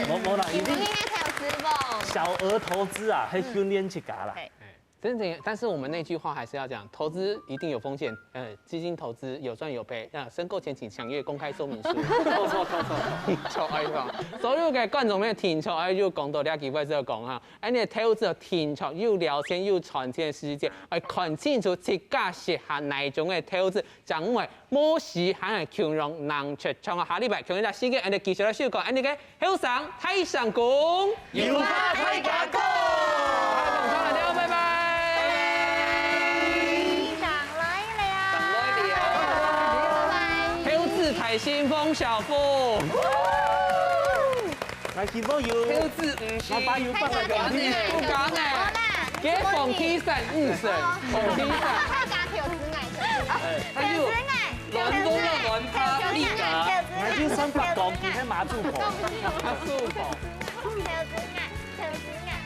無，無啦，你毋係投資王。小額投資啊，係訓練自家啦。嘿。正經，但是我們那句話還是要講，投資一定有風險，呃，基金投資有賺有賠，那申購前請詳閱公開說明書。錯錯錯錯。就愛講，所有个觀眾朋友聽就愛有講到這句話就講哈，恁樣投資有聽就有聊天有賺錢个時間，愛看清楚自家適合哪一種个投資， 正毋會無時間个共樣人出場啊！下禮拜共樣个時間，𠊎等繼續來收看𠊎等个後生大聲公。有話大家講。好，大家好，拜拜。上來了。上來了。拜拜。投資大先鋒小峰。 來，希望有，投資毋係，我把有辦法講聽。毋敢呢。好啦，解放天山，嗯，是，哦。放天山。大家投資愛，哎，還有，投資愛，亂講啊，亂拍你啊。投資愛，投資愛，還有三百公斤的馬祖婆。馬祖婆。投資愛，投資愛。